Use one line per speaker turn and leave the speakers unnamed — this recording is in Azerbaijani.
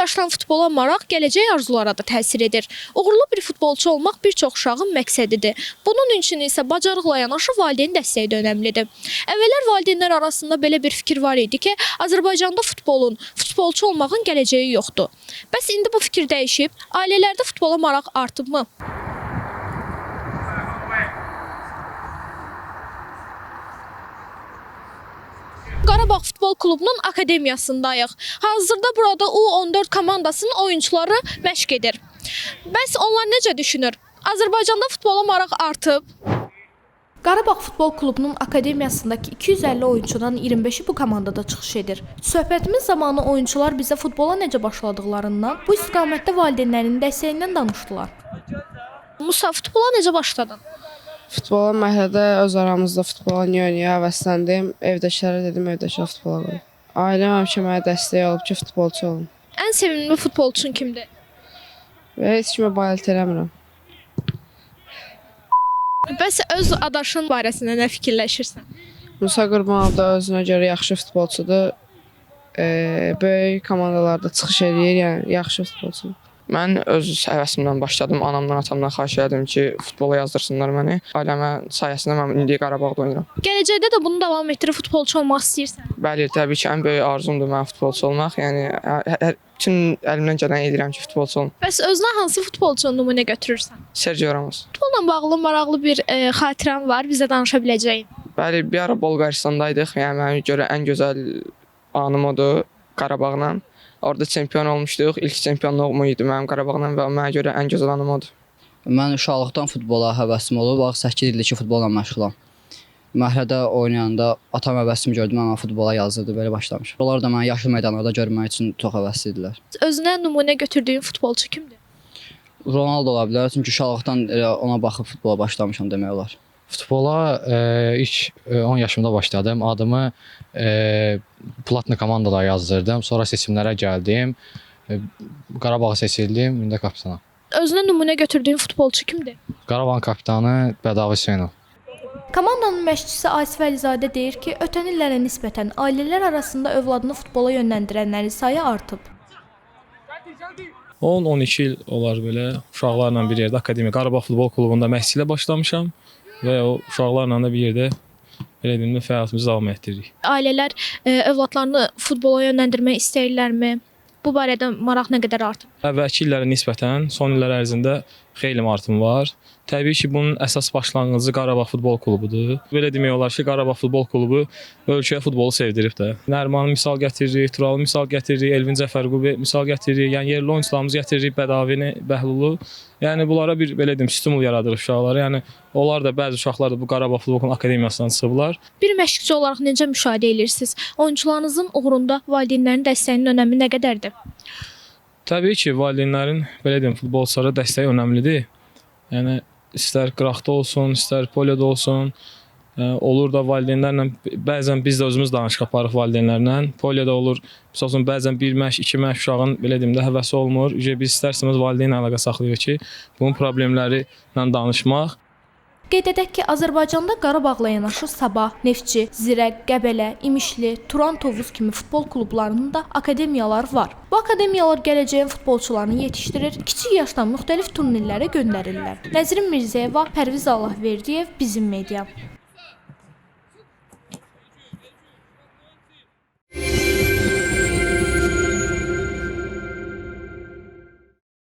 yaşdan futbola maraq gələcək arzulara da təsir edir. Uğurlu bir futbolçu olmaq bir çox uşağın məqsədidir. Bunun üçün isə bacarıqla yanaşı valideyn dəstəyi də önəmlidir. Əvvəllər valideynlər arasında belə bir fikir var idi ki, Azərbaycanda futbolun, futbolçu olmağın gələcəyi yoxdur. Bəs indi bu fikir dəyişib, ailələrdə futbola maraq artıbmı? Qarabağ Futbol Klubunun akademiyasındayıq. Hazırda burada U14 komandasının oyunçuları məşq edir. Bəs onlar necə düşünür? Azərbaycanda futbola maraq artıb. Qarabağ Futbol Klubunun akademiyasındakı 250 oyunçudan 25-i bu komandada çıxış edir. Söhbətimiz zamanı oyunçular bizə futbola necə başladıqlarından, bu istiqamətdə valideynlərinin dəstəyindən danışdılar. Musa, futbola necə başladın?
Futbola məhəllədə öz aramızda futbol oynaya-oynaya həvəsləndim. Evdəkilərə dedim, evdəkilər futbola qoy. Ailəm həmişə mənə dəstək olub ki, futbolçu olum.
Ən sevimli futbolçun kimdir?
Və heç kimə bayalt eləmirəm.
Bəs öz adaşın barəsində nə fikirləşirsən?
Musa Qurbanov da özünə görə yaxşı futbolçudur. Böyük komandalarda çıxış eləyir, yəni yaxşı futbolçudur.
Mən öz həvəsimdən başladım. Anamdan, atamdan xahiş elədim ki, futbola yazdırsınlar məni. Ailəmə sayəsində mən indi Qarabağda oynayıram.
Gələcəkdə də bunu davam etdirib futbolçu olmaq istəyirsən?
Bəli, təbii ki, ən böyük arzumdur mənim futbolçu olmaq. Yəni bütün əlimdən gələni edirəm ki, futbolçu olum.
Bəs özünə hansı futbolçunu nümunə götürürsən?
Sergio Ramos.
Futbolla bağlı maraqlı bir xatirən var, bizə danışa biləcəyin.
Bəli, bir ara Bolqarıstandaydıq. Yəni mənə görə ən gözəl anım odur Qarabağla. Orada çempion olmuşduq. İlk çempionluğum idi mənim Qarabağla və mənə görə ən gözəl anım odur.
Mən uşaqlıqdan futbola həvəsim olub. Bax 8 ildir ki, futbolla məşğulam. Məhəllədə oynayanda atam həvəsimi gördü, mən futbola yazdırdı, belə başlamışam. Onlar da məni yaşıl meydanlarda görmək üçün çox həvəsli idilər.
Özünə nümunə götürdüyün futbolçu kimdir?
Ronaldo ola bilər, çünki uşaqlıqdan elə ona baxıb futbola başlamışam demək olar.
Futbola ilk 10 yaşımda başladım. Adımı platno komandalara yazdırdım. Sonra seçimlərə gəldim. Qarabağa seçildim, indi kapitanam.
Özünə nümunə götürdüyün futbolçu kimdir?
Qarabağın kapitanı Bədavi Hüseynov.
Komandanın məşqçisi Asif Əlizadə deyir ki, ötən illərə nisbətən ailələr arasında övladını futbola yönləndirənlərin sayı artıb.
10-12 il olar belə uşaqlarla bir yerdə akademiya Qarabağ Futbol Klubunda məşqçilə başlamışam və o uşaqlarla da bir yerdə belə deyim də fəaliyyətimizi davam etdiririk.
Ailələr övladlarını futbola yönləndirmək istəyirlərmi? Bu barədə maraq nə qədər artıb?
Əvvəlki illərə nisbətən son illər ərzində xeyli artım var. Təbii ki, bunun əsas başlanğıcı Qarabağ Futbol Klubudur. Belə demək olar ki, Qarabağ Futbol Klubu ölkəyə futbolu sevdirib də. Nərimanı misal gətiririk, Turalı misal gətiririk, Elvin Cəfərqulu misal gətiririk. Yəni yerli oyunçularımızı gətiririk, Bədavini, Bəhlulu. Yəni bunlara bir belə deyim, stimul yaradırıq uşaqlara. Yəni onlar da bəzi uşaqlar da bu Qarabağ Futbol Klubunun akademiyasından çıxıblar.
Bir məşqçi olaraq necə müşahidə edirsiniz? Oyunçularınızın uğurunda valideynlərin dəstəyinin önəmi nə qədərdir?
Təbii ki, valideynlərin belə deyim, futbolçulara dəstəyi önəmlidir. Yəni istər qıraqda olsun, istər polyoda olsun, olur da valideynlərlə bəzən biz də özümüz danışıq aparırıq valideynlərlə. Polyoda olur. Məsəl üçün bəzən bir məşq, iki məşq uşağın belə deyim də həvəsi olmur. Biz istər-istəməz valideynlə əlaqə saxlayırıq ki, bunun problemləri ilə danışmaq.
Qeyd edək ki, Azərbaycanda Qarabağla yanaşı Sabah, Neftçi, Zirə, Qəbələ, İmişli, Turan Tovuz kimi futbol klublarının da akademiyaları var. Bu akademiyalar gələcəyin futbolçularını yetişdirir, kiçik yaşdan müxtəlif turnirlərə göndərirlər. Nəzrin Mirzəyeva, Pərviz Allahverdiyev, Bizim Media.